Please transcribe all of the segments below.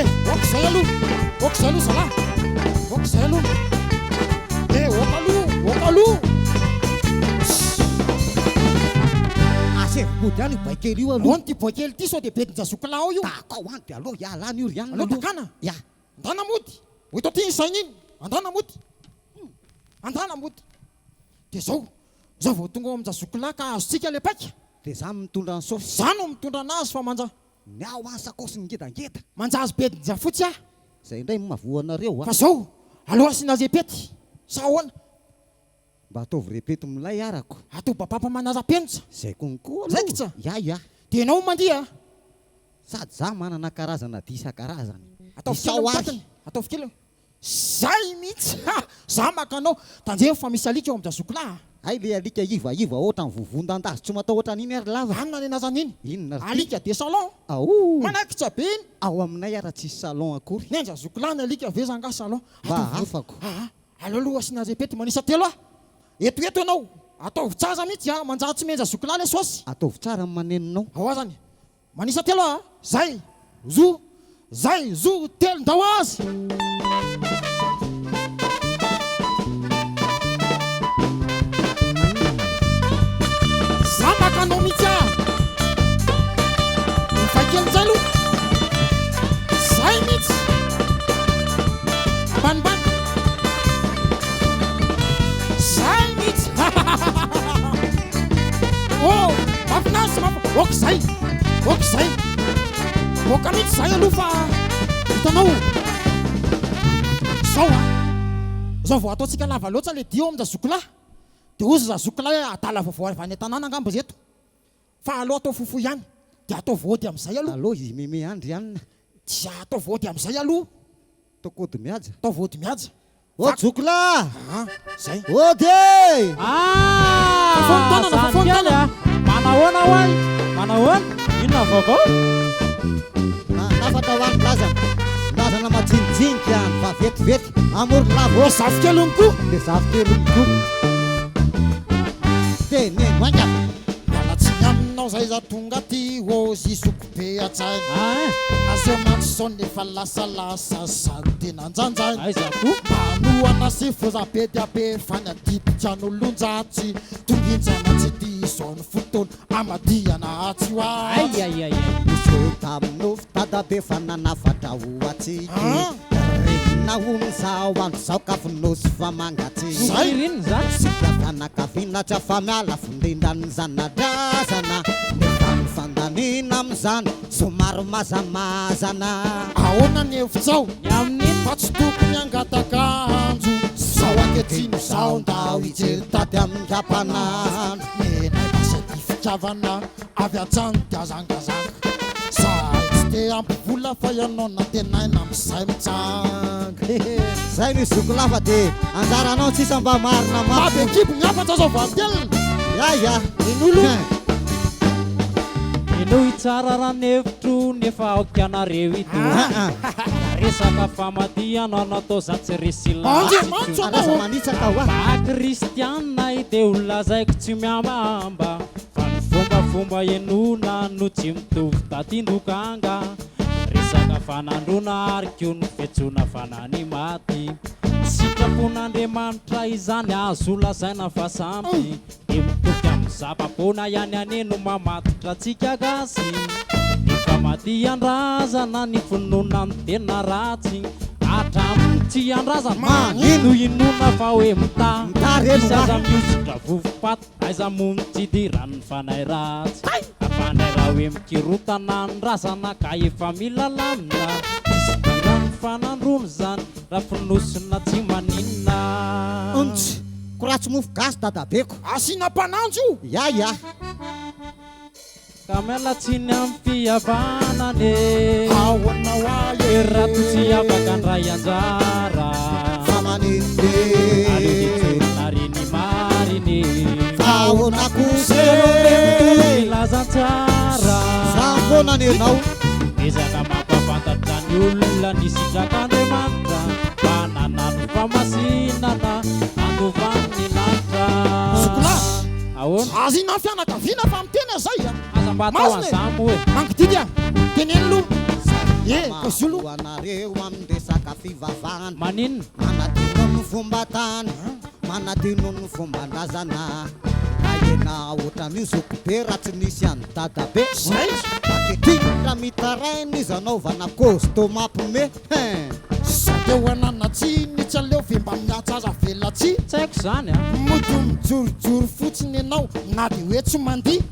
Eh, ok izay aloha, ok izay aloha zalahy, ok izay aloha. Eh, ok aloha, ok aloha. Asaivo mody any io boay kely io aloha. Ahoana ity boay kely ity sao dia bedin-jazokilahy ao io. Dakao any dia aleo hiala any io ry anona Aleo aloha. dakana. Ya. Andana mody. Ho eto aty iny saina iny. Andana mody. Andana mody. Dia zao, zao vao tonga ao amin-jazokilahy ka azontsika ilay paika. Dia za mitondra ny saosy. Za no mitondra anazy fa manja. Ny ahy ho any sakaosy ngedangeda. Manja azy bedin-jafotsy aho. Zay indray no mahavoa anareo a. Fa zao, aleo asiana repety. Sa ahoana? Mba ataovy repety milay arako. Atao bababa manara-penitra. Zay konko aloha. Raikitra. Ya ya. Dia ianao mandihy a. Sady za manana karazana dihy isan-karazany. Ataovy kely Isao ny ary. patiny. Ataovy kely. Zay mihitsy ha! Za maka anao. Tanjemo fa misy alika ao amin-dRazokilahy a. Hay le alika ivaiva ohatran'ny vovon-dandazy tsy matahotra an'iny ary lava. Anona ny anazan'iny. Inona ry ty? Alika de salon. Aoh! Manaikitra be iny. Ao aminay ara tsisy salon akory. Ny an-dRazokilahy ny alika ve za angaha salon? Mba Ataovy hafako. Aa! Aleo aloha asiana repety manisa telo ah! Eto eto ianao! Ataovy tsara mihitsy ah! Manjary tsy mihenja zokilahy le saosy! Ataovy tsara ny manenonao. Ao azany! Manisa telo ah! Zay! Zo! Zay! Zo! Telo! Ndao azy! Za maka anao mihitsy ah! Ovay kely njay aloha! Zay mihitsy! Ambanimbany! Zay mihitsy! Oh! Mahafinaritra, mahafinaritra! Ok zay! Ok zay! Ok mihitsy zay aloha fa hitanao zao an! Zao vao ataontsika lava loatra le dia ao amin-dRazokolahy dia hozy Razokolahy hoe adala vaovao avy any an-tanàna angamba ireto fa aleo atao fohifohy ihany dia ataovy ody amin'izay aloha. Aleo izy meme any ry anona. Dia ataovy ody amin'izay aloha. Ataoko ody mihaja. Ataovy ody mihaja. Ody zokolahy! Aa zay. Ody e! Ah! Fafao ny tanana, fafao ny Zany kely tanana. a! Manahoana hoay? Manahoana? Inona ny vaovao? Nanafatra ho an'ny razana, ny razana majinijinika, ny vavetivetika. Amoron-lava. Ny zafikeliny koa. Ny zafikeliny koa. Teneno haingana. Miala tsiny aminao zay za tonga aty ô zizoko be an-tsaina. Ah! Aseho mantsy zao nefa lasalasa sady tena njanjaina. Aiza koa? Manohana sy foza be dia be fa ny adidy tsy an'olon-dratsy. Tonginjana tsy diso ny fotoana amadihana atsy ho atsy. Ay ay ay ay. Niseho tamin'ny nofy dadabe fa nanafatra ho antsika. Ah! Ririnina hono izaho andro izao ka fonosy fa mangatsiaka. Zay. Ririnina izany? Isika fianakaviana tsy afa-miala findrindran'ny zana-drazana. Nefa ny fandaniana amin'izany somary mazamazana. Ahoana ny hevitrao? Ny amin'inona? Fa tsy tokony hangataka anjo. Zao ankehitriny izao ndao hijery Tady amin'ny kapanandro. Nenay basy aty fitiavana avy hatrany dia zangazanga. Zahay tsy te ampy vola fa ianao nantenaina amin'izay mitsanga. Hehe. Zay ny zoky lava de anjaranao ny sisa mba marina Mba mafy. be kibo ny hafatra zao valitelina. Ya ya. Nenolo. Henoy tsara raha ny hevitro nefa aoka ianareo hitory. Ah ah. Resaka famadihana natao za tsy resy lahatry Andriamanitra intsony. Aza manitsaka hoa. Mba kristianina ahy dia ho lazaiko tsy miambahamba fa ny fombafomba henoina no tsy mitovy tatin-dokanga. Resaka fanandroana ary koa ny fiantsoana fanahy ny maty. Sitrapon'Andriamanitra izany azo lazaina fa sampy. Dia mitoky amin'ny zava-poana ihany anie no mamatotra antsika gasy. Ny famadihan-drazana, ny finoana no tena ratsy. Hatramin'ny tsy andrazana Maninona? no inoana fa hoe mitaha. Mitaha re no Misy aza raha. mihosotra vovo-paty, aiza moa no tsy idiran'ny fanahy ratsy. Hafa indray raha hoe mikirotana ny razana ka efa mila lamina. Tsisy idiran'ny fanandroana izany raha fonosina tsy maninona. Ntsy. Ko raha tsy mofo gasy dadabeko. Asiana mpananjo io. Ya ya. Ka miala tsiny amin'ny fihavanana e. Ahoana hoa e. Raha toa tsy afaka handray anjara. Fa maninona e. Aleo dia tsorina ary ny marina e. Fa ahoana kosa Aleo ve mitory e. filazantsara. Zany foana ny enao. Ezaka mampahafantatra ny olona ny sitrak'Andriamanitra mba hananany fahamasinana handovany ny lanitra. Zokilahy, Ahoana? aza inona ny fianakaviana fa miteny aza zay a! Aza mba atao Masina e! an'izany moa e! Mangididy a! Teneno aloha! Zay. Eh, Kozolo. Mamaha anareo amin'ny resaka fivavahana. Maninona? Manadino ny fomban-tany, manadino ny fomban-drazana. Nahena ohatran'io zokibe raha tsy nisy an'i dadabe. Zay. Ankehitriny raha mitaraina izy anaovana costaud mampime hein. Sady eo ananatsiny tsy aleo ve mba mihatsa aza velatsihy. Tsy haiko izany a. Mody mijorojoro fotsiny ianao na dia hoe tsy mandihy.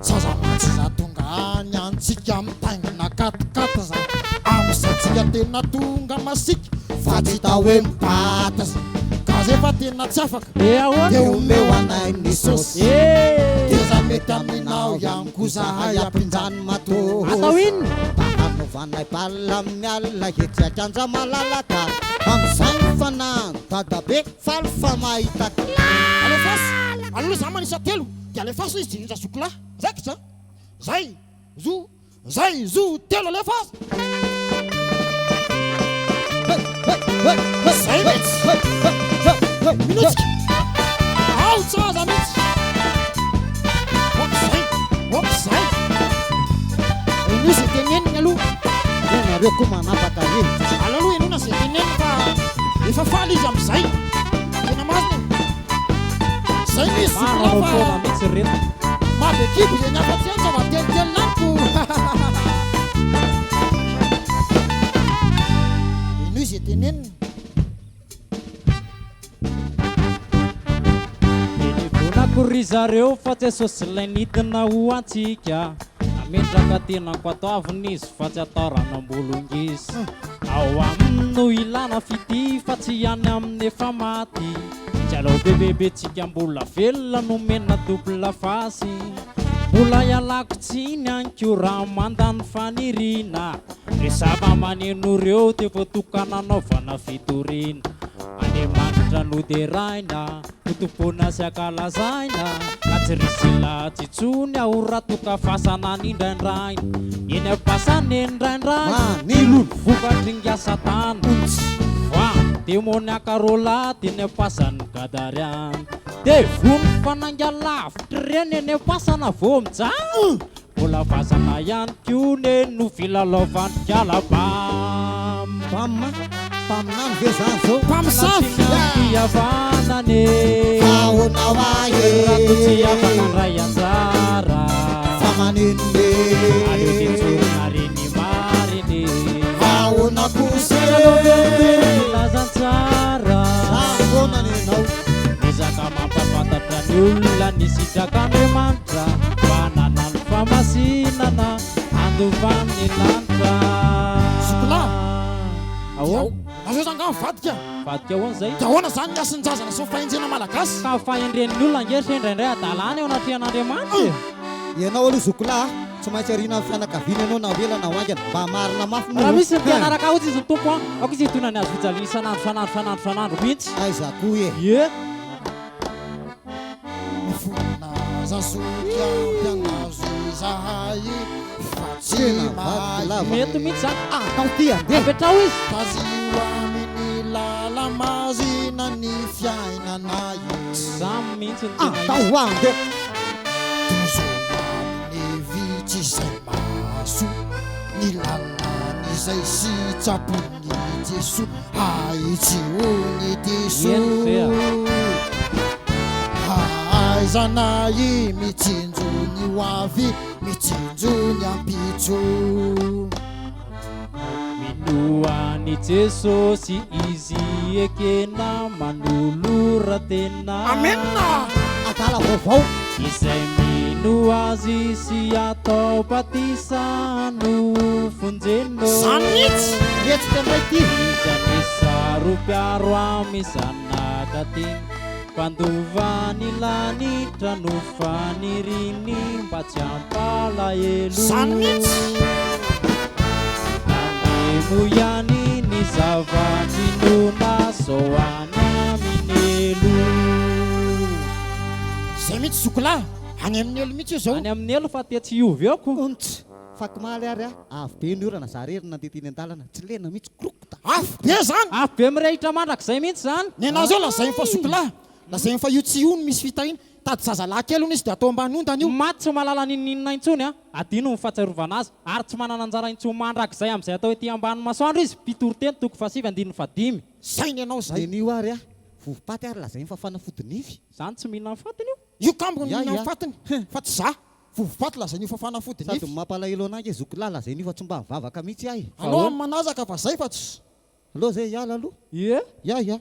Tsy aza mantsy za tonga any antsika mitaingina quat-quat za. Amin'izay tsika tena tonga masiaka fa tsy hita hoe mibata za. Ka zay fa tena tsy afaka. Dia ahoana? Dia omeo anay ny saosy. Eh! Dia za mety aminao ihany koa zahay ampinjany matoa. Atao inona? Mba hanaovanay bal amin'ny alina etsy an-kianja malalaka. Amin'izay ny fanahin'i dadabe faly fa mahita Alefaso! Aloha za manisa telo dia alefaso izy Jinja Zokilahy. Zay kija! Zay! Zo! Zay! Zo! Telo alefaso! Zay mihitsy! Minotsika! Ao tsaza mihitsy! Oak'izay! Oak'izay! Henoy izay teneniny aloha. Ianareo koa manapaka hevitra. Aleo aloha henoina izay teneniny fa efa faly izy amin'izay. Tena marina e. Zay no izy Maro zokinao anao fa foana mihitsy ry reto. maha be kibo izay ny hafa tsy hainy fa telitelo laniko. Henoy izay teneniny. Teneniko ry zareo fa Jesosy ilay nidina ho antsika. Nametraka tenako atoavina izy fa tsy atao rano am-bolongizy. Ao aminy no ilana fitia fa tsy any amin'ny efa maty. Tsy aleo bebebe tsika mbola velona nomena double face. Mbola ialako tsiny ihany koa raha mandany faniriana. Re zava-maneno reo dia voatokana anaovana fitoriana. Andriamanitra no deraina, ho tompoina sy ankalazaina. Ka tsy resy lahatsy intsony aho raha toa ka fasana nindraindraina. Eny am-pasana indraindray, Manino. vokatry ny satana. Fa demoniaka roalahy teny am-pasan'ny Gadariana. Dia vono fanainga lavitra ireny eny am-pasana vao mijaly. Mbola vazana ihany koa ne no filalaovan'ny kalabam. Mpam, mpaminany ve zany zao? Mpamosavy. Fihavanana e. Ahoana ho ahy e? Raha toa tsy afaka handray anjara. Fa manino e? Aleo tsinjorina re ny marina e. Ahoana kosa e? Filazantsara. Ahoana ny anao? Ezaka mampahafantatra ny olona ny sitrak'Andriamanitra mba hanana ny fahamasinana handovany ny lanitra. Zokilahy. Ahoana? Nareo zany nga mivadika? Mivadika ahoana izay? Dia ahoana zany ny hasin-jazana sy ny fahendrena malagasy? Ka fahendren'ny olona ange ry indraindray adalàna eo anatrehan'Andriamanitra e. Ianao aloha zokilahy a, tsy maintsy ariana amin'ny fianakaviana ianao na ho ela na ho haingana. Mba marina mafy moa. Raha misy ny te hanaraka ahy hoy izy ny Tompo a, aoka izy hitondra ny hazo fijaliana isan'andro isan'andro isan'andro isan'andro mihitsy. Aiza koa e. Ie. Mifona aza zoky ampianazo izahay fa tsy Tena mahay. vadiko lava. Mety mihitsy zany. Atao ty andeha. Apetraho izy. Tazio amin'ny lala-mazina ny fiainanay. Zany mihitsy no tena izy. Atao andeha. Tozo amin'ny vitsy izay mahasoa ny lalan'izay sitrapon'i Jesoa ahitsio ny diso. Eny ve a? Hahaizanay mitsinjo ny ho avy, mitsinjo ny ampitso. Minoa an'i Jesosy Izy ekena manolora tena. Amena! Adala vaovao. Izay mino Azy sy atao batisa no vonjeno. Zany mihitsy! Mihetsika indray ity. Iza ny saro-piaro amin'ny zanaka tiany, mpandova ny lanitra no faniriny mba tsy hampalahelo. Zany mihitsy! Tandremo ihany ny zava-tsinona sao any amin'ny helo. Zay mihitsy zokolahy, any amin'ny helo mihitsy io zao. Any amin'ny helo fa te tsy hiova eo ko. Ontsy. Fakomaly ary aho, avy be ny orana, za rery nandeha teny an-dalana, tsy lena mihitsy, krokota. Afo be zany! Afo be mirehitra mandrakizay mihitsy zany. Nenazy eo lazainy fa zokilahy, lazainy fa io tsy io no misy fitahiana. Mitady zazalahy kely hono izy dia atao ambany ondana io. Maty tsy mahalala n'inon'inona intsony an! Adino ny fahatsiarovana azy, ary tsy manana anjara intsony mandrakizay amin'izay atao ety ambany masoandro izy, Mpitoriteny toko fahasivy andininy fahadimy. Zay ny anao zay. Nenio ary ah! Vovo-paty ary lazainy fa fanafody nify. Zany tsy mihinana fatiny io. Io kambony Ya, mihinana ya. fatiny fa tsy za. Vovo-paty lazainy io fa fanafody Sady nify. mampalahelo anah nge zoky lahy lazainy io fa tsy mba mivavaka mihitsy ahy. Aleo amin'ny manazaka fa zay fa tsy. Aleo zay hiala aloha. Ie. Ya, ya.